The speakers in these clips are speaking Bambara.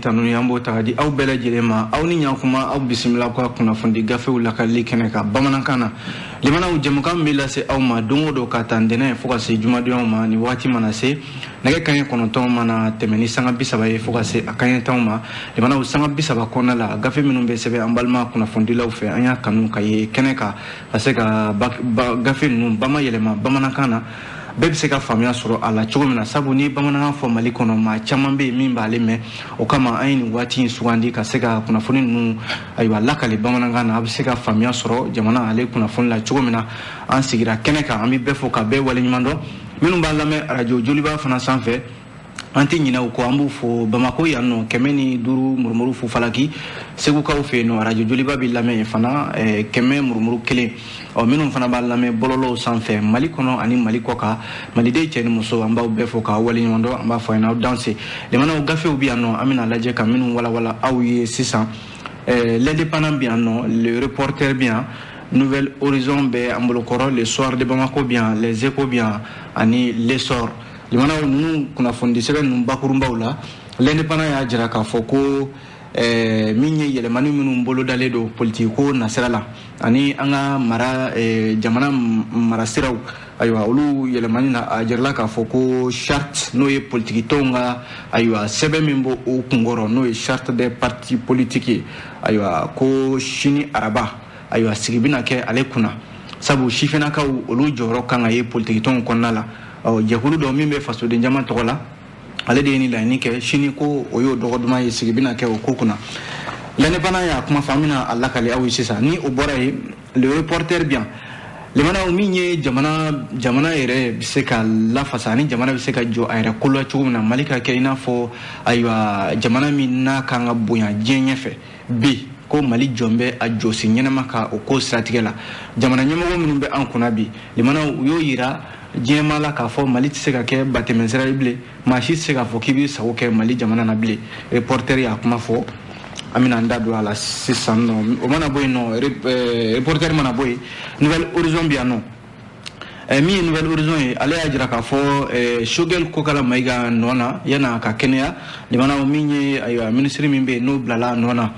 Tanuni an b'o ta ka di aw bɛɛ lajɛlen ma. Aw ni ɲankuma, aw bisimila ka kunnafoni gafew lakalili kɛnɛ kan bamanankan na. Limanaw, jɛmukan bɛ lase aw ma don o don ka taa ntɛnɛn fo ka se jumadonyaw ma. Ni waati mana se, nɛgɛ kanɲɛ 9 mana tɛmɛ ni sanga 30 ye fo ka se a kanɲɛ 10 ma. Limanaw, sanga 30 kɔnɔna la, gafe minnu bɛ sɛbɛn an balima kunnafonidilaw fɛ, an y'a kanu ka ye kɛnɛ kan ka se ka gafe ninnu bama yɛlɛma bamanankan na, bɛɛ bɛ se ka faamuya sɔrɔ a la cogo min na. Sabu ni bamanankan fɔ Mali kɔnɔ, maa caman bɛ yen min b'ale mɛn. O kama an ye nin waati in sugandi ka se ka kunnafoni ninnu, ayiwa, lakale bamanankan na, a bɛ se ka faamuya sɔrɔ jamana ale kunnafoni la cogo min na. An sigira kɛnɛ kan, an bɛ bɛɛ fo ka bɛɛ waleɲuman dɔn. Minnu b'an lamɛn arajo Joliba fana sanfɛ, an tɛ ɲinɛ u kɔ, an b'u fo. Bamako yan nɔ, 105 murumuru fufalaki, Segukaw fɛ yen nɔ, arajo Joliba bɛ lamɛn yen fana, 100.1. Ɔ, minnu fana b'a lamɛn bɔlɔlɔw sanfɛ Mali kɔnɔ ani Mali kɔ kan, maliden cɛ ni muso, an b'aw bɛɛ fo k'aw waleɲuman dɔn. An b'a fɔ ɲɛna, aw danse. Limanaw, gafew bɛ yan nɔ, an bɛna lajɛ ka minnu walawala aw ye sisan. L'Indépendant bɛ yan nɔ, Le Reporter bɛ yan, Nouvel Horizon bɛ an bolokɔrɔ, Le Soir de Bamako bɛ yan, Les Échos bɛ yan ani L'Essor. Limanaw, ninnu kunnafonidi sɛbɛn ninnu bakurunbaw la, L'Indépendant y'a jira k'a fɔ ko min ye yɛlɛmani minnu bolodalen don politiki ko nasira la ani an ka mara, jamana marasiraw, ayiwa, olu yɛlɛmani na, a jirala k'a fɔ ko charte, n'o ye politiki tɔnw ka, ayiwa, sɛbɛn min b'o o kunkɔrɔ, n'o ye charte des partis politiques ye, ayiwa, ko sini araba, ayiwa, sigi bɛna kɛ ale kunna. Sabu sifinnakaw, olu jɔyɔrɔ kan ka ye politiki tɔnw kɔnɔna la. Ɔ, jɛkulu dɔ min bɛ fasoden jama tɔgɔ la, ale de ye nin laɲini kɛ. Sini ko o y'o dɔgɔ duman ye, sigi bɛna kɛ o ko kunna. L'Indépendant y'a kuma fɔ, an bɛna a lakale aw ye sisan. Ni o bɔra yen, Le Reporter bi yan. Limanaw, min ye jamana yɛrɛ bɛ se ka lafasa ani jamana bɛ se ka jɔ a yɛrɛ ko la cogo min na, Mali ka kɛ i n'a fɔ, ayiwa, jamana min n'a kan ka bonya diɲɛ ɲɛfɛ bi, ko Mali jɔn bɛ a jɔsi ɲɛnama ka o ko siratigɛ la. Jamana ɲɛmɔgɔ minnu bɛ an kunna bi, limanaw, u y'o yira diɲɛmaa la k'a fɔ Mali tɛ se ka kɛ batɛmɛsira ye bilen, maa si tɛ se k'a fɔ k'i b'i sago kɛ Mali jamana na bilen. Reporter y'a kuma fɔ, an bɛna an da don a la sisan nɔ. O mana bɔ yen nɔ, Reporter mana bɔ yen, Nouvel Horizon bɛ yan nɔ. Min ye Nouvel Horizon ye, ale y'a jira k'a fɔ Choguel Kokala Mayiga nɔ na yan'a ka kɛnɛya. Limanaw, min ye, ayiwa, minisiri min bɛ yen n'o bilala a nɔ na,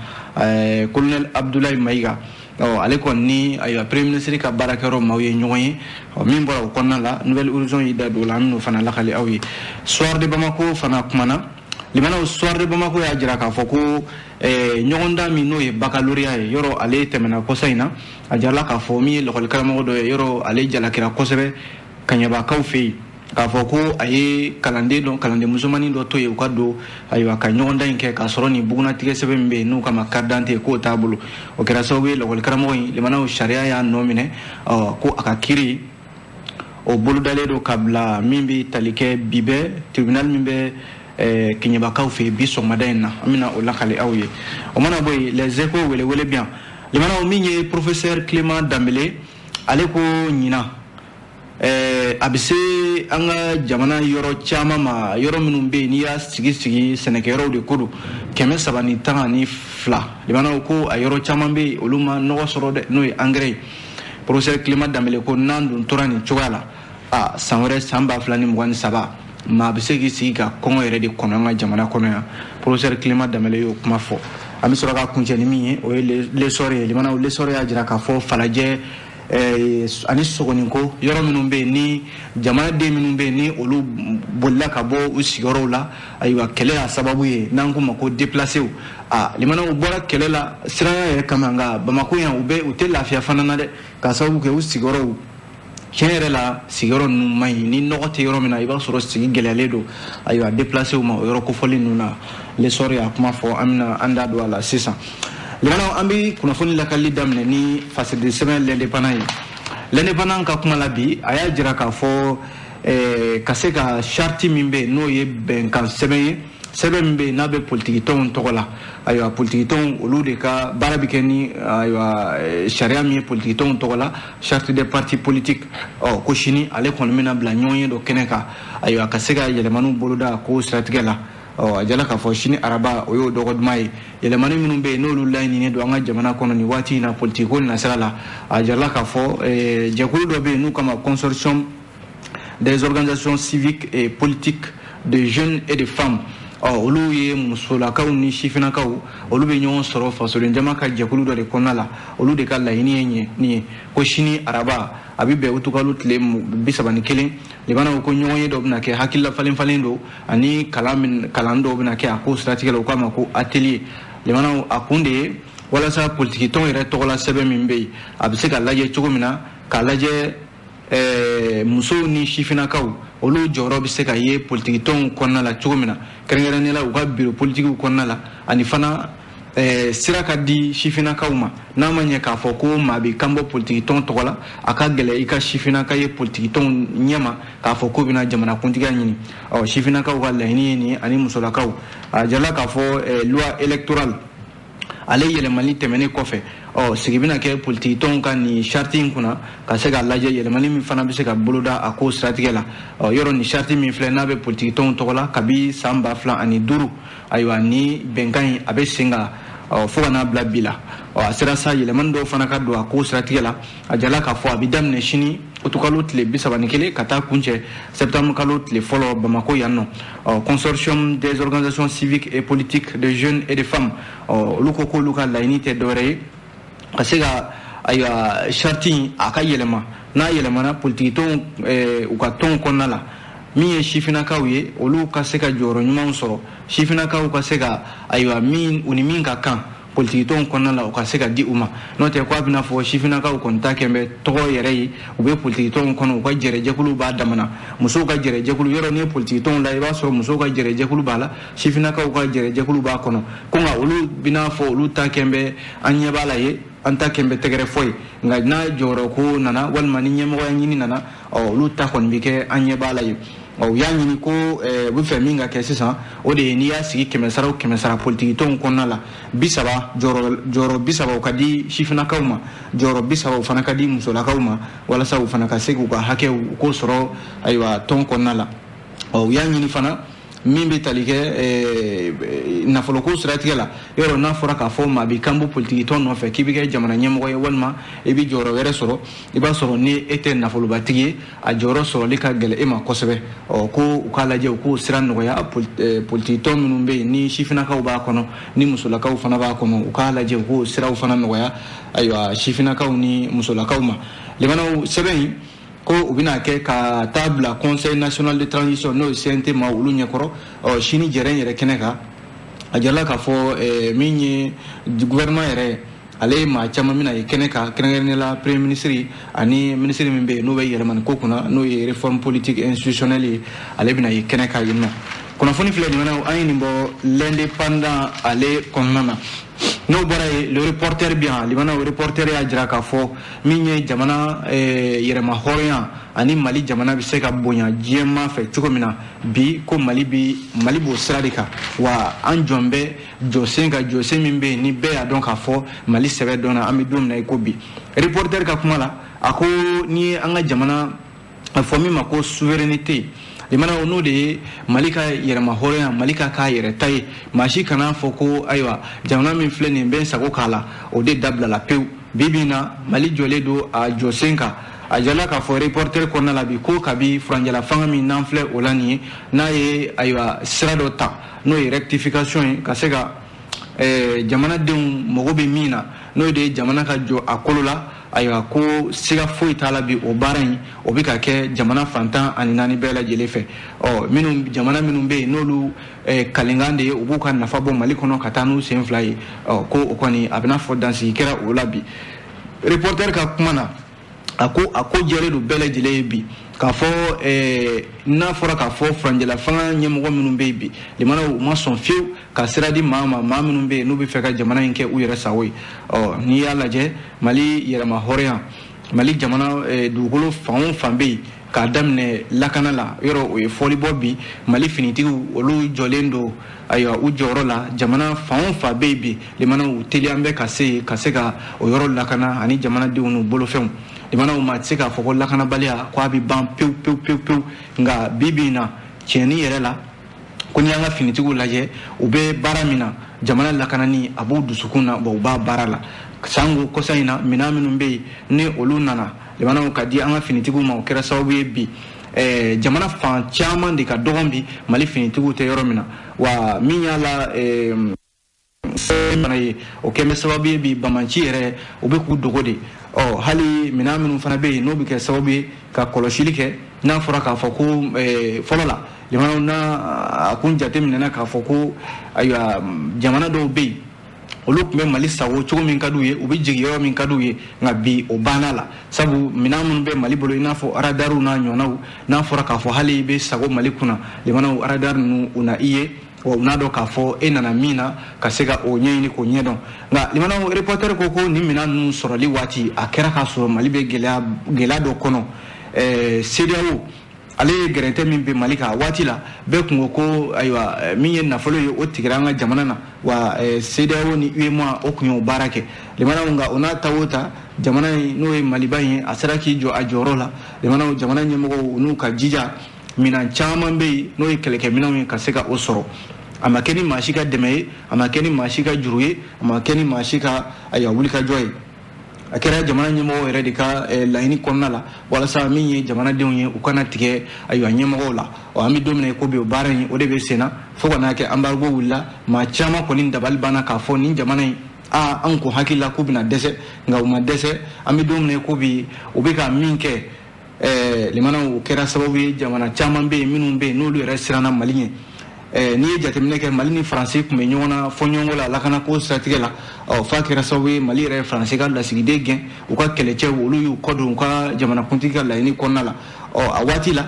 colonel Abdoulaye Mayiga, ɔ, ale kɔni ni, ayiwa, premier ministre ka baarakɛyɔrɔ maaw ye ɲɔgɔn ye. Ɔ, min bɔra o kɔnɔna la, Nouvel Horizon y'i da don o la, an bɛn'o fana lakale aw ye. Soir de Bamako fana kumana. Limanaw, Soir de Bamako y'a jira k'a fɔ ko ɲɔgɔndan min n'o ye baccalauréat ye, yɔrɔ ale tɛmɛna kɔsa in na, a jirala k'a fɔ min ye lakɔli karamɔgɔ dɔ ye, yɔrɔ ale jalakira kosɛbɛ Kaɲabakaw fɛ yen, k'a fɔ ko a ye kalanden dɔ, kalanden musomanin dɔ to yen u ka don, ayiwa, ka ɲɔgɔndan in kɛ k'a sɔrɔ nin bugunnatigɛ sɛbɛn min bɛ yen n'u kama carte d'identité, k'o t'a bolo. O kɛra sababu ye, lakɔli karamɔgɔ in, limanaw, sariya y'a nɔ minɛ. Ɔ, ko a ka kiiri o bolodalen don ka bila min bɛ tali kɛ bi bɛɛ tribunal min bɛ Keɲebakaw fɛ yen bi sɔgɔmada in na, an bɛna o lakale aw ye. O mana bɔ yen, Les Échos welewele bi yan. Limanaw, min ye professeur Clément Dambélé, ale ko ɲinan a bɛ se an ka jamana yɔrɔ caman ma, yɔrɔ minnu bɛ yen n'i y'a sigi sigi sɛnɛkɛyɔrɔw de ko don, 312. Limanaw, ko a yɔrɔ caman bɛ yen, olu ma nɔgɔ sɔrɔ dɛ, n'o ye engrais ye. Professeur Clément Dambélé ko n'an dun tora nin cogoya la, a san wɛrɛ, san 2023, maa bɛ se k'i sigi ka kɔngɔ yɛrɛ de kɔnɔ an ka jamana kɔnɔ yan. Professeur Clément Dambélé y'o kuma fɔ. An bɛ sɔrɔ ka kuncɛ ni min ye, o ye L'Essor ye. Limanaw, L'Essor y'a jira k'a fɔ Falajɛ ani Sogoninko, yɔrɔ minnu bɛ yen ni jamanaden minnu bɛ yen ni olu bolila ka bɔ u sigiyɔrɔw la, ayiwa, kɛlɛ y'a sababu ye, n'an k'o ma ko déplacé. A limanaw, u bɔra kɛlɛ la siranya yɛrɛ kama, nka Bamako yan, u bɛ u tɛ lafiya fana na dɛ, k'a sababu kɛ u sigiyɔrɔw, tiɲɛ yɛrɛ la, sigiyɔrɔ ninnu man ɲi. Ni nɔgɔ tɛ yɔrɔ min na, i b'a sɔrɔ sigi gɛlɛyalen don, ayiwa, déplacé ma o yɔrɔ kofɔlen ninnu na. L'Essor y'a kuma fɔ, an bɛna an da don a la sisan. Limanaw, an bɛ kunnafoni lakalili daminɛ ni fasidi sɛbɛn L'Indépendant ye. L'Indépendant ka kuma la bi, a y'a jira k'a fɔ ka se ka charte min bɛ yen, n'o ye bɛnkan sɛbɛn ye, sɛbɛn min bɛ yen n'a bɛ politiki tɔnw tɔgɔ la, ayiwa, politiki tɔnw, olu de ka baara bɛ kɛ ni, ayiwa, sariya min ye politiki tɔnw tɔgɔ la, charte des partis politiques. Ɔ, ko sini ale kɔni bɛna bila ɲɔgɔn ye dɔ kɛnɛ kan, ayiwa, ka se ka yɛlɛmaniw boloda ko siratigɛ la. Ɔ, a jala k'a fɔ sini araba, o y'o dɔgɔ duman ye. Yɛlɛmani minnu bɛ yen n'olu laɲininen don an ka jamana kɔnɔ nin waati in na politiki ko nasira la, a jirala k'a fɔ jɛkulu dɔ bɛ yen n'u kama Consortium des organisations civiques et politiques de jeunes et de femmes. Ɔ, olu ye musolakaw ni sifinnakaw, olu bɛ ɲɔgɔn sɔrɔ fasoden jama ka jɛkulu dɔ de kɔnɔna la. Olu de ka laɲini ye nin ye ko sini araba, a bɛ bɛn utukalo tile 31, limanaw, ko ɲɔgɔn ye dɔ bɛna kɛ, hakilila falen falen don ani kalan kalan dɔw bɛna kɛ a ko siratigɛ la. U k'a ma ko atelier. Limanaw, a kun de ye walasa politikitɔn yɛrɛ tɔgɔla sɛbɛn min bɛ yen, a bɛ se ka lajɛ cogo min na, k'a lajɛ musow ni sifinnakaw, olu jɔyɔrɔ bɛ se ka ye politikitɔnw kɔnɔna la cogo min na, kɛrɛnkɛrɛnnenya la u ka biro politikiw kɔnɔna la, ani fana sira ka di sifinnakaw ma. N'a ma ɲɛ k'a fɔ ko maa b'i kan bɔ politikitɔn tɔgɔ la, a ka gɛlɛ i ka sifinnaka ye politikitɔnw ɲɛma k'a fɔ k'o bɛna jamanakuntigiya ɲini. Ɔ, sifinnakaw ka laɲini ye nin ye ani musolakaw. A jirala k'a fɔ loi électorale ale yɛlɛmali tɛmɛnen kɔfɛ, ɔ, sigi bɛna kɛ politikitɔnw ka nin charte in kunna ka se k'a lajɛ yɛlɛmali min fana bɛ se ka boloda a ko siratigɛ la. Ɔ, yɔrɔ nin charte min filɛ, n'a bɛ politikitɔnw tɔgɔ la kabi san 2005, ayiwa, ni bɛnkan in a bɛ sen kan, ɔ, fo ka n'a bila bi la. Ɔ, a sera sa yɛlɛmani dɔw fana ka don a ko siratigɛ la. A jala k'a fɔ a bɛ daminɛ sini utukalo tile 31 ka taa kuncɛ septembre kalo tile 1 Bamako yan nɔ. Ɔ, Consortium des organisations civiques et politiques de jeunes et de femmes, ɔ, olu ko k'olu ka laɲini tɛ dɔwɛrɛ ye ka se ka, ayiwa, charte in a ka yɛlɛma. N'a yɛlɛmana, politikitɔnw u ka tɔnw kɔnɔna la, min ye sifinnakaw ye, olu ka se ka jɔyɔrɔ ɲumanw sɔrɔ, sifinnakaw ka se ka, ayiwa, min u ni min ka kan politikitɔnw kɔnɔna la, u ka se ka di u ma. N'o tɛ, ko a bɛna fɔ sifinnakaw kɔni ta kɛ bɛ tɔgɔ yɛrɛ ye, u bɛ politikitɔnw kɔnɔ, u ka jɛrɛjɛkulu b'a damana, musow ka jɛrɛjɛkulu. Yɔrɔ n'i ye politikitɔnw la, i b'a sɔrɔ musow ka jɛrɛjɛkulu b'a la, sifinnakaw ka jɛrɛjɛkulu b'a kɔnɔ. Ko nka olu bɛna fɔ olu ta kɛ bɛ an ɲɛ b'a la ye, an ta kɛ bɛ tɛgɛrɛ fɔ ye, nka n'a jɔyɔrɔ ko nana walima ni ɲɛmɔgɔya ɲini nana, ɔ, olu ta kɔni bɛ kɛ an ɲɛ b'a la ye. Ɔ, u y'a ɲini ko u bɛ fɛ min ka kɛ sisan, o de ye n'i y'a sigi kɛmɛ sara o kɛmɛ sara politikitɔnw kɔnɔna la, 30 jɔyɔrɔ, 30 o ka di sifinnakaw ma, jɔyɔrɔ 30 o fana ka di musolakaw ma, walasa u fana ka se k'u ka hakɛw u k'o sɔrɔ, ayiwa, tɔn kɔnɔna la. Ɔ, u y'a ɲini fana min bɛ tali kɛ nafoloko siratigɛ la. Yɔrɔ n'a fɔra k'a fɔ maa b'i kan bɔ politikitɔn nɔfɛ k'i bɛ kɛ jamana ɲɛmɔgɔ ye walima i bɛ jɔyɔrɔ wɛrɛ sɔrɔ, i b'a sɔrɔ ni e tɛ nafolobatigi ye, a jɔyɔrɔ sɔrɔli ka gɛlɛn e ma kosɛbɛ. Ɔ, ko u k'a lajɛ u k'o sira nɔgɔya politikitɔn minnu bɛ yen, ni sifinnakaw b'a kɔnɔ, ni musolakaw fana b'a kɔnɔ, u k'a lajɛ u k'o siraw fana nɔgɔya, ayiwa, sifinnakaw ni musolakaw ma. Limanaw, sɛbɛn in ko u bɛna kɛ ka taa bila Conseil national de transition, n'o ye CNT ma, olu ɲɛkɔrɔ. Ɔ, sini jɛrɛ yɛrɛ kɛnɛ kan, a jirala k'a fɔ min ye gouvernement yɛrɛ, ale ye maa caman bɛna ye kɛnɛ kan, kɛrɛnkɛrɛnnenya la premier ministre ani ministre min bɛ yen n'o bɛ yɛlɛmani ko kunna, n'o ye réforme politique institutionnelle ye, ale bɛna ye kɛnɛ kan yen nɔ. Kunnafoni filɛ nin, an ye nin bɔ L'Indépendant ale kɔnɔna na. N'o bɔra yen, Le Reporter bi yan. Limanaw, Reporter y'a jira k'a fɔ min ye jamana yɛrɛma hɔrɔnya ani Mali jamana bɛ se ka bonya diɲɛmaa fɛ cogo min na bi, ko Mali bi, Mali b'o sira de kan. Wa an jɔn bɛ jɔsen ka jɔsen min bɛ yen ni bɛɛ y'a dɔn k'a fɔ Mali sɛbɛ dɔnna, an bɛ don min na i ko bi. Reporter ka kuma la, a ko n'i ye an ka jamana a fɔ min ma ko souveraineté, limanaw, n'o de ye Mali ka yɛrɛma hɔrɔnya, Mali ka k'a yɛrɛ ta ye, maa si kana fɔ ko ayiwa, jamana min filɛ nin bɛ n sago k'a la, o de dabilala pewu. Bi bi in na, Mali jɔlen don a jɔsen kan. A jirala k'a fɔ Reporter kɔnɔna la bi ko kabi furanjɛla fanga min n'an filɛ o la nin ye, n'a ye, ayiwa, sira dɔ ta, n'o ye rectification ye, ka se ka jamanadenw mago bɛ min na, n'o de ye jamana ka jɔ a kolo la, ayiwa, ko siga foyi t'a la bi, o baara in o bɛ ka kɛ jamana 14 bɛɛ lajɛlen fɛ. Ɔ, minnu jamana minnu bɛ yen n'olu kalenkan de ye u b'u ka nafa bɔ Mali kɔnɔ ka taa n'u sen fila ye, ɔ, ko o kɔni a bɛna fɔ dansigi kɛra o la bi. Reporter ka kuma na, a ko a ko jɛlen don bɛɛ lajɛlen ye bi k'a fɔ n'a fɔra k'a fɔ furanjɛla fanga ɲɛmɔgɔ minnu bɛ yen bi, limanaw, u ma sɔn fiyewu ka sira di maa ma, maa minnu bɛ yen n'u bɛ fɛ ka jamana in kɛ u yɛrɛ sago ye. Ɔ, n'i y'a lajɛ, Mali yɛrɛma hɔrɔnya, Mali jamana dugukolo fan o fan bɛ yen, k'a daminɛ lakana la, yɔrɔ o ye fɔli bɔ bi, Mali finitigiw olu jɔlen don, ayiwa, u jɔyɔrɔ la. Jamana fan o fan bɛ yen bi, limanaw, teliya bɛ ka se ka se ka o yɔrɔ lakana ani jamanadenw n'u bolofɛnw. Limanaw, maa tɛ se k'a fɔ ko lakanabaliya ko a bɛ ban pewu pewu pewu pewu, nka bi bi in na, tiɲɛni yɛrɛ la, ko n'i y'an ka finitigiw lajɛ, u bɛ baara min na, jamana lakanani a b'u dusukun na, bon, u b'a baara la. Sango kɔsa in na, minɛn minnu bɛ yen ni olu nana, limanaw, ka di an ka finitigiw ma, o kɛra sababu ye bi. Jamana fan caman de ka dɔgɔn bi Mali finitigiw tɛ yɔrɔ min na, wa min y'a la fana ye, o kɛn bɛ sababu ye bi bamanci yɛrɛ u bɛ k'u dogo de. Ɔ hali minɛn minnu fana bɛ yen, n'o bɛ kɛ sababu ye ka kɔlɔsili kɛ, n'a fɔra k'a fɔ ko fɔlɔ la jamanaw n'a a kun jateminɛna k'a fɔ ko ayiwa, jamana dɔw bɛ yen, olu tun bɛ Mali sago cogo min ka d'u ye, u bɛ jigin yɔrɔ min ka d'u ye. Nka bi o banna la, sabu minɛn minnu bɛ Mali bolo, i n'a fɔ radariw n'a ɲɔgɔnnaw, n'a fɔra k'a fɔ hali i bɛ sago Mali kunna, limanaw, radar ninnu u na i ye, wa u n'a dɔn k'a fɔ e nana min na ka se ka o ɲɛɲini k'o ɲɛdɔn. Nka limanaw, Reporter ko ko nin minɛn ninnu sɔrɔli waati a kɛra k'a sɔrɔ Mali bɛ gɛlɛya gɛlɛya dɔ kɔnɔ. CEDEAO ale ye gɛrɛntɛ min bɛ Mali kan waati la, bɛɛ kun ko ko ayiwa, min ye nafolo ye, o tigɛra an ka jamana na, wa CEDEAO ni UEMOA o kun y'o baara kɛ, limanaw. Nka o n'a ta o ta, jamana in, n'o ye Maliba in ye, a sera k'i jɔ a jɔyɔrɔ la. Limanaw, jamana ɲɛmɔgɔw n'u ka jija, minɛn caman bɛ yen, n'o ye kɛlɛkɛminɛnw ye, ka se ka o sɔrɔ. A ma kɛ ni maa si ka dɛmɛ ye, a ma kɛ ni maa si ka juru ye, a ma kɛ ni maa si ka ayiwa wulikajɔ ye. A kɛra jamana ɲɛmɔgɔw yɛrɛ de ka laɲini kɔnɔna la, walasa min ye jamanadenw ye, u kana tigɛ ayiwa ɲɛmɔgɔw la. Ɔ an bɛ don min na i ko bi, o baara in o de bɛ sen na fo ka n'a kɛ embargo wulila. Maa caman kɔni dabali banna k'a fɔ nin jamana in, aa, an kun hakili la k'u bɛna dɛsɛ, nka u ma dɛsɛ. An bɛ don min na i ko bi, u bɛ ka min kɛ, limanaw, o kɛra sababu ye jamana caman bɛ yen, minnu bɛ yen, n'olu yɛrɛ siranna Mali ɲɛ. N'i ye jateminɛ kɛ, Mali ni Faransi tun bɛ ɲɔgɔn na fɔ ɲɔgɔnkɔ la lakanako siratigɛ la. Ɔ f'a kɛra sababu ye Mali yɛrɛ ye Faransi ka lasigiden gɛn, u ka kɛlɛcɛw olu y'u kɔ don u ka jamanakuntigi ka laɲini kɔnɔna la. Ɔ a waati la,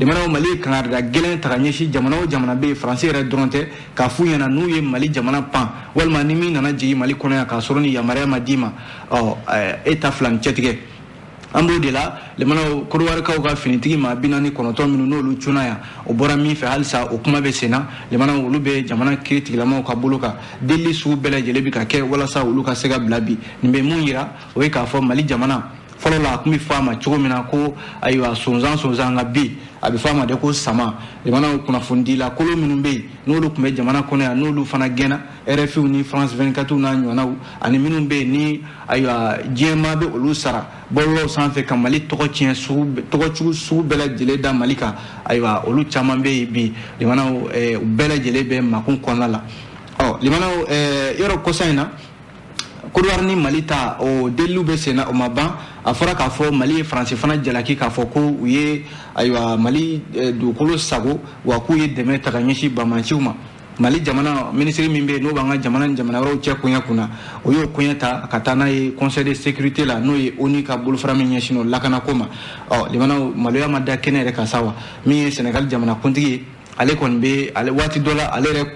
limanaw, Mali ye kangarida gɛlɛn ta ka ɲɛsin jamana o jamana bɛ yen, Faransi yɛrɛ dɔrɔn tɛ, k'a f'u ɲɛna n'u ye Mali jamana pan, walima ni min nana jigin Mali kɔnɔ yan k'a sɔrɔ ni yamaruya ma d'i ma, ɔ e ta fila ni cɛtigɛ. An b'o de la, limanaw, Kɔdiwarikaw ka finitigi maa 49 minnu n'olu cunna yan, o bɔra min fɛ, halisa o kuma bɛ sen na. Limanaw, olu bɛ jamana kiiri tigilamaw ka bolo kan, delili sugu bɛɛ lajɛlen bɛ ka kɛ walasa olu ka se ka bila bi. Nin bɛ mun yira? O ye k'a fɔ Mali jamana, fɔlɔ la a tun bɛ fɔ a ma cogo min na ko ayiwa sonsan sonsan, nka bi a bɛ fɔ a ma de ko sama. Limanaw, kunnafonidila kolo minnu bɛ yen, n'olu tun bɛ jamana kɔnɔ yan, n'olu fana gɛnna, RFI ni France 24 n'a ɲɔgɔnnaw, ani minnu bɛ yen ni ayiwa diɲɛmaa bɛ olu sara bɔlɔlɔw sanfɛ ka Mali tɔgɔ tiɲɛ, sugu tɔgɔ sugu bɛɛ lajɛlen da Mali kan, ayiwa olu caman bɛ yen bi, limanaw, u bɛɛ lajɛlen bɛ makun kɔnɔna la. Ɔ limanaw, yɔrɔ kɔsa in na, Kodowari ni Mali ta, o deliliw bɛ sen na, o ma ban. A fɔra k'a fɔ Mali ye Faransi fana jalaki k'a fɔ ko u ye ayiwa Mali dugukolo sago, wa k'u ye dɛmɛ ta ka ɲɛsin bamanciw ma. Mali jamana minisiri min bɛ yen, n'o b'an ka jamana ni jamana wɛrɛw cɛ koɲɛ kunna, o y'o koɲɛ ta ka taa n'a ye Conseil de sécurité la, n'o ye ONU ka bolofara min ɲɛsin o lakanako ma. Ɔ limanaw, maloya ma da kɛnɛ yɛrɛ kan sa wa. Min ye Sénégal jamanakuntigi ye, ale kɔni bɛ ale waati dɔ la, ale yɛrɛ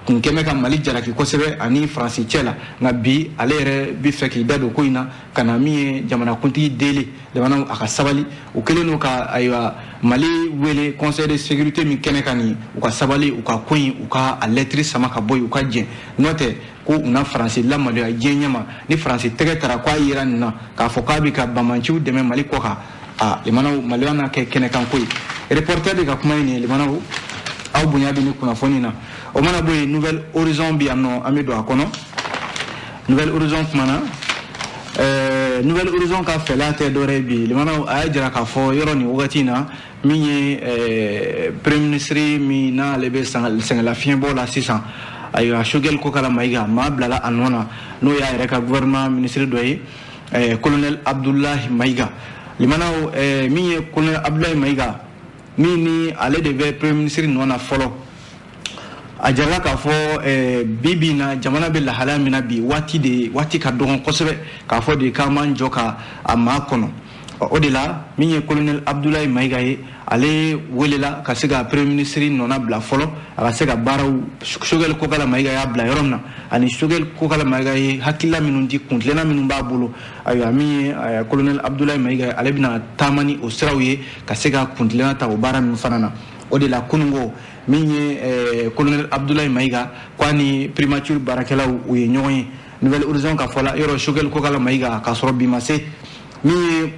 kun kɛmɛ ka Mali jalaki kosɛbɛ ani Faransi cɛ la, nka bi ale yɛrɛ bi fɛ k'i da don ko in na ka na min ye jamanakuntigi deli, jamana a ka sabali. U kɛlen don ka ayiwa Mali wele Conseil de sécurité min kɛnɛ kan nin, u ka sabali, u ka ko in, u ka a lɛtiri sama ka bɔ yen, u ka jɛn, n'o tɛ ko u na Faransi lamaloya diɲɛ ɲɛma ni Faransi tɛgɛ tara k'a yera nin na k'a fɔ k'a bɛ ka bamanciw dɛmɛ Mali kɔ kan. A limanaw, maloya n'a kɛ kɛnɛkan ko ye. Reporter de ka kuma ye nin ye. Limanaw, aw bonya bɛ ni kunnafoni na. O mana bɔ yen, Nouvel Horizon bi yan nɔ, an bɛ don a kɔnɔ. Nouvel Horizon kumana, Nouvel Horizon ka fɛla tɛ dɔwɛrɛ ye bi, limanaw, a y'a jira k'a fɔ yɔrɔ nin wagati in na, min ye premier ministre min n'ale bɛ sɛgɛnlafiɲɛbɔ la sisan, ayiwa Choguel Kokala Maïga, maa bilala a nɔ na, n'o y'a yɛrɛ ka gouvernement ministre dɔ ye, colonel Abdoulaye Maïga. Limanaw, min ye colonel Abdoulaye Maïga min ni ale de bɛ premier ministre nɔ na fɔlɔ, a jirala k'a fɔ bi bi in na, jamana bɛ lahalaya min na bi, waati de waati ka dɔgɔn kosɛbɛ k'a fɔ de k'an b'an jɔ ka a maa kɔnɔ. O de la, min ye colonel Abdoulaye Maïga ye, ale welela ka se ka premier ministre nɔna bila fɔlɔ, a ka se ka baaraw Choguel Kokala Maïga y'a bila yɔrɔ min na, ani Choguel Kokala Maïga ye hakilila minnu di, kuntilenna minnu b'a bolo. Ayiwa, min ye colonel Abdoulaye Maïga ye, ale bɛna taama ni o siraw ye ka se ka kuntilenna ta o baara min fana na. O de la, kununko, min ye colonel Abdoulaye Maïga ko a ni primature baarakɛlaw u ye ɲɔgɔn ye. Nouvel Horizon ka fɔ la, yɔrɔ Choguel Kokala Maïga k'a sɔrɔ bi ma se, min ye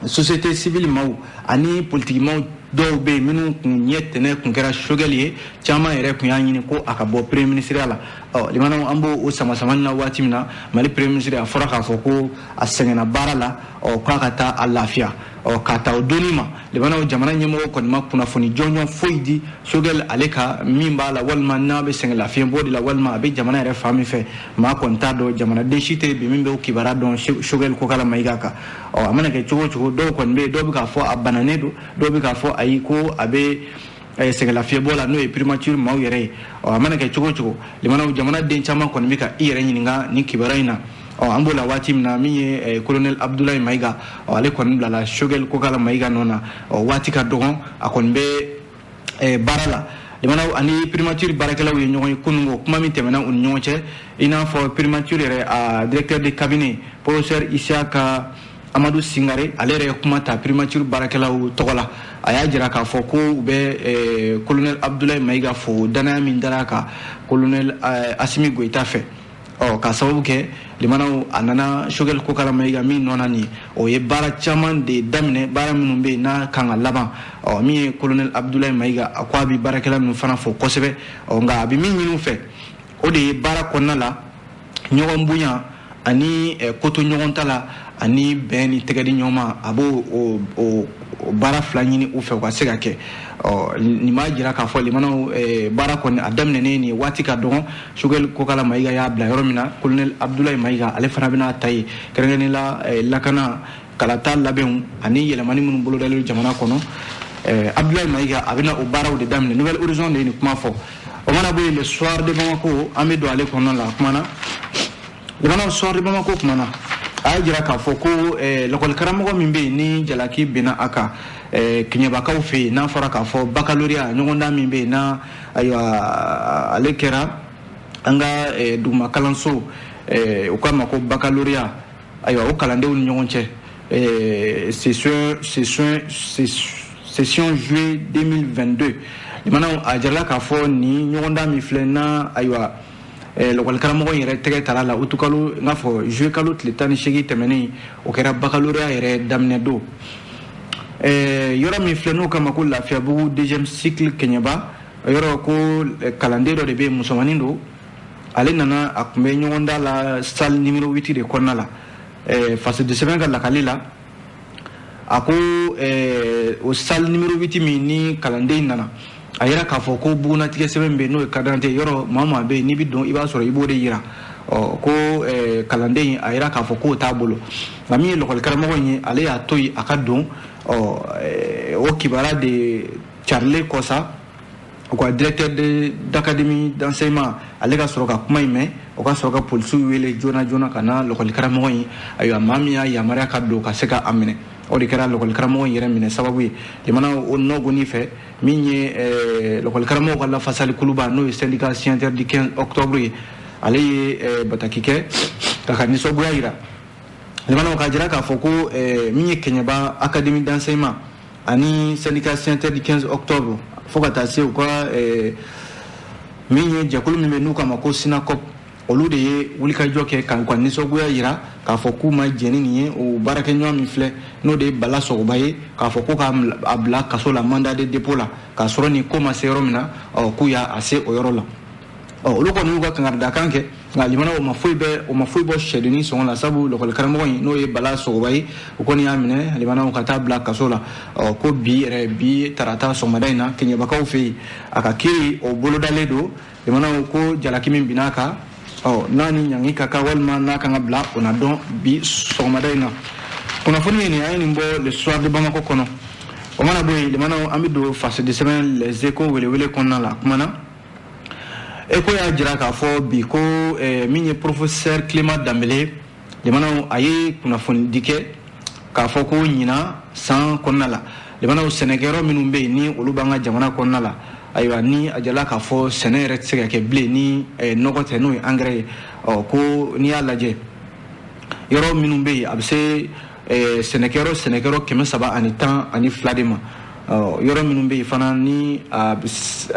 société civile maaw ani politiki maaw dɔw bɛ yen minnu kun ɲɛ tɛnɛ kun kɛra Choguel ye, caman yɛrɛ kun y'a ɲini ko a ka bɔ premier ministre la. Ɔ limanaw, an b'o o sama samani na waati min na, Mali premier ministre a fɔra k'a fɔ ko a sɛgɛnna baara la, ɔ k'a ka taa a lafiya. Ɔ k'a ta o donni ma, limanaw, jamana ɲɛmɔgɔ kɔni ma kunnafoni jɔnjɔn foyi di Choguel ale ka min b'a la, walima n'a bɛ sɛgɛn lafiɲɛ de la, walima a bɛ jamana yɛrɛ fan min fɛ. Maa kɔni t'a dɔn, jamanaden si tɛ bi min bɛ o kibaruya dɔn Choguel Kokalla Maïga kan. Ɔ a mana kɛ cogo o cogo, dɔw kɔni bɛ yen, dɔw bɛ k'a fɔ a bananen don, dɔw bɛ k'a fɔ ayi, ko a bɛ sɛgɛnlafiɲɛbɔ la, n'o ye primature maaw yɛrɛ ye. Ɔ a mana kɛ cogo o cogo, limanaw, jamana den caman kɔni bɛ ka i yɛrɛ ɲininka nin kibaruya in na. Ɔ an b'o la waati min na, min ye colonel Abdoulaye Maïga, ɔ ale kɔni bilala Choguel Kokalla Maïga nɔ na. Ɔ waati ka dɔgɔn, a kɔni bɛ baara la. Limanaw, ani primature baarakɛlaw ye ɲɔgɔn ye kununko, kuma min tɛmɛna u ni ɲɔgɔn cɛ, i n'a fɔ primature yɛrɛ a directeur de cabinet, professeur Isiaka Amadou Singare, ale yɛrɛ ye kuma ta primature baarakɛlaw tɔgɔ la. A y'a jira k'a fɔ ko u bɛ colonel Abdoulaye Maïga fo danaya min dara kan colonel Assimi Goïta fɛ. Ɔ k'a sababu kɛ, limanaw, a nana Choguel Kokalla Maïga min nɔ na nin, o ye baara caman de daminɛ, baara minnu bɛ yen n'a kan ka laban. Ɔ min ye colonel Abdoulaye Maïga, a ko a bɛ baarakɛla ninnu fana fo kosɛbɛ. Ɔ nka a bɛ min ɲini u fɛ, o de ye baara kɔnɔna la ɲɔgɔn bonya ani koto ɲɔgɔn ta la ani bɛn ni tɛgɛ di ɲɔgɔn ma. A b'o o baara fila ɲini u fɛ u ka se ka kɛ. Ɔ nin b'a jira k'a fɔ, limanaw, baara kɔni a daminɛnen nin waati ka dɔgɔn. Choguel Kokalla Maïga y'a bila yɔrɔ min na, colonel Abdoulaye Maïga ale fana bɛna ta yen, kɛrɛnkɛrɛnnen la lakana kalata labɛnw ani yɛlɛmani minnu bolodalen jamana kɔnɔ. Abdoulaye Maïga a bɛna o baaraw de daminɛ. Nouvel Horizon de ye nin kuma fɔ. O mana bɔ yen, Le Soir de Bamako, an bɛ don ale kɔnɔna la. A kumana, limanaw, Soir de Bamako kumana, a y'a jira k'a fɔ ko lakɔli karamɔgɔ min bɛ yen ni jalaki binna a kan Kɛɲɛbakaw fɛ yen, n'a fɔra k'a fɔ baccalauréat ɲɔgɔndan min bɛ yen n'a ayiwa ale kɛra an ka duguma kalanso, u k'a ma ko baccalauréat, ayiwa o kalandenw ni ɲɔgɔn cɛ, session juillet 2022. Limanaw, a jirala k'a fɔ nin ɲɔgɔndan min filɛ n'a ayiwa lakɔli karamɔgɔ in yɛrɛ tɛgɛ tara la utukalo, n k'a fɔ juillet kalo tile 18 tɛmɛnen, o kɛra baccalauréat yɛrɛ daminɛ don. Yɔrɔ min filɛ n'o kama ko Lafiyabugu deuxième cycle Kɛɲɛba, yɔrɔ ko kalanden dɔ de bɛ yen, musomanin don. Ale nana, a tun bɛ ɲɔgɔndan la salle numéro 8 de kɔnɔna la. Fasodi sɛbɛn ka lakali la, a ko o salle numéro 8 min ni kalanden nana, a yira k'a fɔ ko bugunatigɛ sɛbɛn bɛ yen, n'o ye carte d'identité. Yɔrɔ maa o maa bɛ yen n'i bɛ don, i b'a sɔrɔ i b'o de yira. Ɔ ko kalanden a yira k'a fɔ k'o t'a bolo, nka min ye lakɔli karamɔgɔ in ye, ale y'a to yen a ka don. Ɔ o kibaruya de carilen kɔ sa, u ka directeur d'académie d'enseignement ale ka sɔrɔ ka kuma in mɛn, o ka sɔrɔ ka polisiw wele joona joona ka na lakɔli karamɔgɔ in, ayiwa maa min y'a yamaruya ka don, ka se ka a minɛ. O de kɛra lakɔli karamɔgɔ in yɛrɛ minɛ sababu ye. Jamana o nɔgɔni fɛ, min ye lakɔli karamɔgɔw ka lafasali kuluba, n'o ye syndicat signataire du 15 octobre ye, ale ye bataki kɛ k'a ka nisɔngoya yira. Limanaw, k'a jira k'a fɔ ko min ye Kɛɲɛba académie d'enseignement ani syndicat signataire du 15 octobre, fo ka taa se u ka min ye jɛkulu min bɛ n'u k'a ma ko SYNACOP, olu de ye wulikajɔ kɛ ka u ka nisɔngoya yira k'a fɔ k'u ma jɛn ni nin ye. O baarakɛɲɔgɔn min filɛ, n'o de ye Bala Sɔgɔba ye, k'a fɔ ko k'a bila kaso la, mandat de dépôt la, k'a sɔrɔ nin ko ma se yɔrɔ min na, ɔ k'u y'a se o yɔrɔ la. Ɔ olu kɔni y'u ka kankaridakan kɛ, nka limana, o ma foyi bɛ, o ma foyi bɔ sɛdennin sɔngɔ la, sabu lakɔli karamɔgɔ in, n'o ye Bala Sɔgɔba ye, o kɔni y'a minɛ, limanaw, ka taa bila kaso la. Ɔ ko bi yɛrɛ, bi tarata sɔgɔmada in na, Kɛɲɛbakaw fɛ yen, a ka kiiri o bolodalen don. Limanaw, ko jalaki min binna a kan, ɔ n'a ni ɲangi ka kan walima n'a kan ka bila, o na dɔn bi sɔgɔmada in na. Kunnafoni ye nin, an ye nin bɔ Le Soir de Bamako kɔnɔ. O mana bɔ yen, limanaw, an bɛ don fasodi sɛbɛn Les Échos welewele kɔnɔna la. Kuma na, Eko y'a jira k'a fɔ bi ko min ye professeur Clément Dembélé, limanaw, a ye kunnafonidi kɛ k'a fɔ ko ɲinan san kɔnɔna la, limanaw, sɛnɛkɛyɔrɔ minnu bɛ yen ni olu b'an ka jamana kɔnɔna la, ayiwa ni a jala k'a fɔ sɛnɛ yɛrɛ tɛ se ka kɛ bilen ni nɔgɔ tɛ, n'o ye engrais ye. Ɔ ko n'i y'a lajɛ, yɔrɔ minnu bɛ yen, a bɛ se sɛnɛkɛyɔrɔ 312 de ma. Yɔrɔ minnu bɛ yen fana ni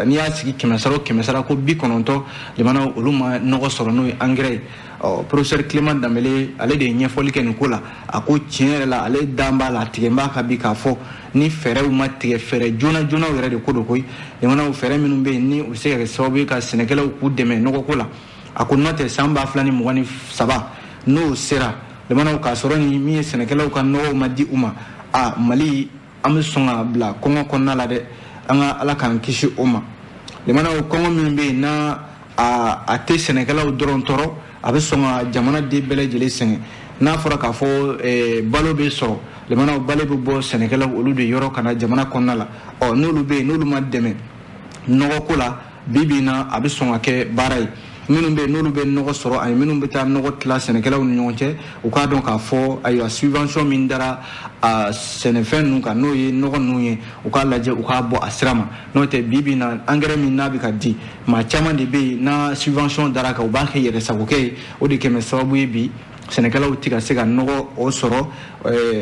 n'i y'a sigi kɛmɛ sara o kɛmɛ sara, ko 90, limanaw, olu ma nɔgɔ sɔrɔ, n'o ye engrais ye. Ɔ professeur Clément Dembélé ale de ye ɲɛfɔli kɛ nin ko la. A ko tiɲɛ yɛrɛ la, ale dan b'a la, a tigɛ b'a kan bi k'a fɔ ni fɛɛrɛw ma tigɛ, fɛɛrɛ joona joonaw yɛrɛ de ko don koyi. Limanaw, fɛɛrɛ minnu bɛ yen ni u bɛ se ka kɛ sababu ye ka sɛnɛkɛlaw k'u dɛmɛ nɔgɔko la. A ko n'o tɛ san 2023 n'o sera, limanaw, k'a sɔrɔ ni min ye sɛnɛkɛlaw ka nɔgɔw ma di u ma, a Mali an bɛ sɔn ka bila kɔngɔ kɔnɔna la dɛ. An ka Ala k'an kisi o ma. Limanaw, kɔngɔ min bɛ yen n'a a tɛ sɛnɛkɛlaw dɔrɔn tɔɔrɔ, a bɛ sɔn ka jamana den bɛɛ lajɛlen sɛgɛn. N'a fɔra k'a fɔ balo bɛ sɔrɔ, limanaw, balo bɛ bɔ sɛnɛkɛlaw olu de yɔrɔ ka na jamana kɔnɔna la. Ɔ n'olu bɛ yen, n'olu ma dɛmɛ nɔgɔko la, bi bi in na a bɛ sɔn ka kɛ baara ye. Minnu bɛ yen n'olu bɛ nɔgɔ sɔrɔ ani minnu bɛ taa nɔgɔ tila sɛnɛkɛlaw ni ɲɔgɔn cɛ, u k'a dɔn k'a fɔ, ayiwa, subvention min dara a sɛnɛfɛn ninnu kan, n'o ye nɔgɔ ninnu ye, u k'a lajɛ u k'a bɔ a sira ma. N'o tɛ, bi bi in na, engrais min n'a bɛ ka di, maa caman de bɛ yen n'a subvention dara kan, u b'a kɛ yɛrɛ sagokɛ ye. O de kɛmɛ sababu ye bi sɛnɛkɛlaw tɛ ka se ka nɔgɔ o sɔrɔ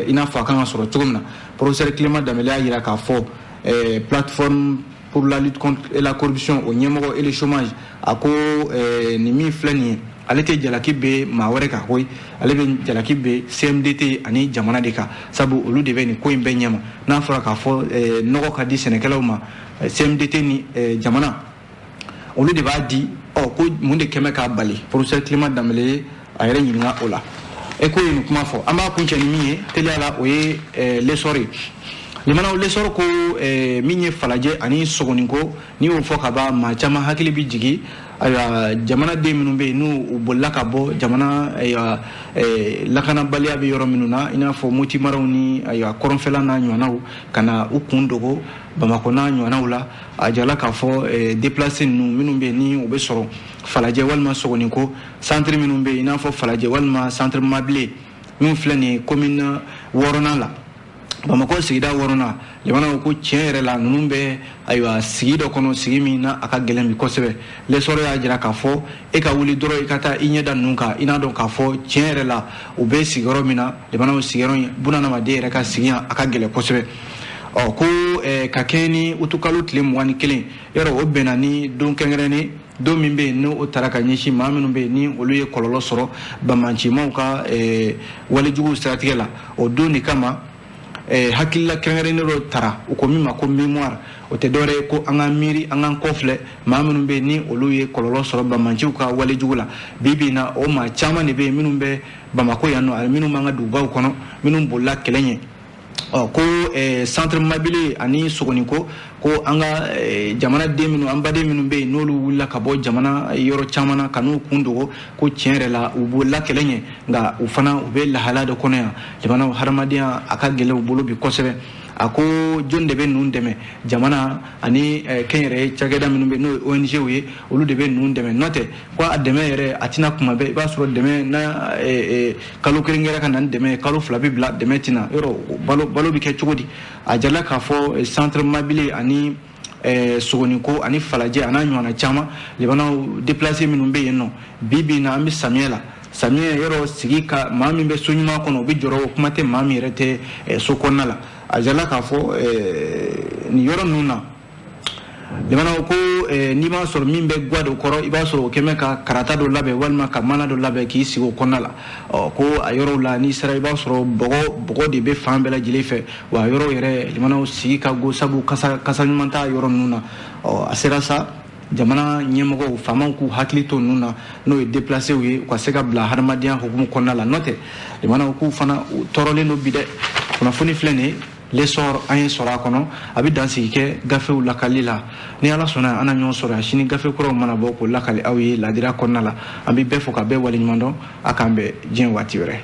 i n'a fɔ a kan ka sɔrɔ cogo min na. Professeur Clément Dembélé y'a jira k'a fɔ, Plateforme pour la lutte contre la corruption o ɲɛmɔgɔ et le chômage, a ko nin min filɛ nin ye, ale tɛ jalaki bɛ maa wɛrɛ kan koyi, ale bɛ jalaki bɛ CMDT ani jamana de kan, sabu olu de bɛ nin ko in bɛɛ ɲɛma. N'a fɔra k'a fɔ nɔgɔ ka di sɛnɛkɛlaw ma, CMDT ni jamana olu de b'a di. Ɔ ko mun de kɛmɛ k'a bali? Professeur Clément Dembélé ye a yɛrɛ ɲininka o la. E ko ye nin kuma fɔ. An b'a kuncɛ ni min ye teliya la, o ye L'Essor ye. Limanaw, L'Essor ko min ye Falajɛ ani Sogoniko, n'i y'o fɔ ka ban, maa caman hakili bɛ jigin, ayiwa, jamanaden minnu bɛ yen n'u bolila ka bɔ jamana, ayiwa, lakanabaliya bɛ yɔrɔ minnu na, i n'a fɔ Moti maraw ni, ayiwa, kɔrɔnfɛla n'a ɲɔgɔnnaw, ka na u kun dogo Bamakɔ n'a ɲɔgɔnnaw la. A jirala k'a fɔ déplacé ninnu minnu bɛ yen ni u bɛ sɔrɔ Falajɛ walima Sogoniko, centre minnu bɛ yen, i n'a fɔ Falajɛ walima centre Mabile min filɛ nin ye commune 6nan la, Bamakɔ sigida 6nan, jamanaw ko tiɲɛ yɛrɛ la, ninnu bɛ, ayiwa, sigi dɔ kɔnɔ, sigi min na a ka gɛlɛn bi kosɛbɛ. L'Essor y'a jira k'a fɔ e ka wuli dɔrɔn i ka taa i ɲɛ da ninnu kan, i n'a dɔn k'a fɔ tiɲɛ yɛrɛ la u bɛ sigiyɔrɔ min na, jamanaw, sigiyɔrɔ in bunadamaden yɛrɛ ka sigi a ka gɛlɛn kosɛbɛ. Ɔ ko ka kɛɲɛ ni utukalo tile 21, yɔrɔ o bɛnna ni don kɛrɛnkɛrɛnnen don min bɛ yen n'o taara ka ɲɛsin maa minnu bɛ yen ni olu ye kɔlɔlɔ sɔrɔ banbaancimaw ka walejuguw siratigɛ la, o don de kama hakilila kɛrɛnkɛrɛnnen dɔ tara, u ko min ma ko mémoire. O tɛ dɔwɛrɛ ye ko an ka miiri, an k'an kɔfilɛ maa minnu bɛ yen ni olu ye kɔlɔlɔ sɔrɔ banbaanciw ka walejugu la. Bi bi in na, o maa caman de bɛ yen minnu bɛ Bamakɔ yan nɔ ani minnu b'an ka dugubaw kɔnɔ, minnu bolila kɛlɛ ɲɛ. Ɔ ko centre Mabile ani Sogoniko, ko an ka jamanaden minnu, an baden minnu bɛ yen n'olu wulila ka bɔ jamana yɔrɔ caman na ka n'u kun dogo, ko tiɲɛ yɛrɛ la u bolila kɛlɛ ɲɛ, nka u fana u bɛ lahalaya dɔ kɔnɔ yan, jamana hadamadenya a ka gɛlɛn u bolo bi kosɛbɛ. A ko jɔn de bɛ ninnu dɛmɛ? Jamana ani kɛnyɛrɛye cakɛda minnu bɛ, n'o ye ONG ye, olu de bɛ ninnu dɛmɛ. N'o tɛ ko a dɛmɛ yɛrɛ a tɛna kuma bɛɛ, i b'a sɔrɔ dɛmɛ na kalo kelen kɛra ka na ni dɛmɛ ye, kalo 2 bɛ bila, dɛmɛ tɛna. Yɔrɔ balo bɛ kɛ cogo di? A jirala k'a fɔ centre Mabile ani Sogoniko ani Falajɛ a n'a ɲɔgɔnna caman, jamanaw, déplacé minnu bɛ yen nɔ, bi bi in na an bɛ samiyɛ la. Samiyɛ yɔrɔ sigi ka maa min bɛ so ɲuman kɔnɔ, o bɛ jɔrɔ, o kuma tɛ maa min yɛrɛ tɛ so kɔnɔna la. A jirala k'a fɔ nin yɔrɔ ninnu na, limanaw, ko n'i b'a sɔrɔ min bɛ guwa dɔ kɔrɔ, i b'a sɔrɔ o kɛmɛ ka karata dɔ labɛn walima ka mana dɔ labɛn k'i sigi o kɔnɔna la. Ɔ ko a yɔrɔw la, n'i sera, i b'a sɔrɔ bɔgɔ de bɛ fan bɛɛ lajɛlen fɛ, wa a yɔrɔw yɛrɛ, limanaw, sigi ka go, sabu kasa ɲuman t'a yɔrɔ ninnu na. Ɔ a sera sa jamana ɲɛmɔgɔw, faamaw k'u hakili to ninnu na, n'o ye déplacéw ye, u ka se ka bila hadamadenya hukumu kɔnɔna la. N'o tɛ, limanaw, k'u fana tɔɔrɔlen don bi dɛ. Kunnafoni filɛ nin ye, L'Essor an ye sɔrɔ a kɔnɔ. A bɛ dansigi kɛ gafew lakali la. Ni Ala sɔnna, an na ɲɔgɔn sɔrɔ yan sini, gafe kuraw mana bɔ k'o lakali aw ye ladira kɔnɔna la. An bɛ bɛɛ fo ka bɛɛ waleɲuman dɔn. A k'an bɛn diɲɛ waati wɛrɛ.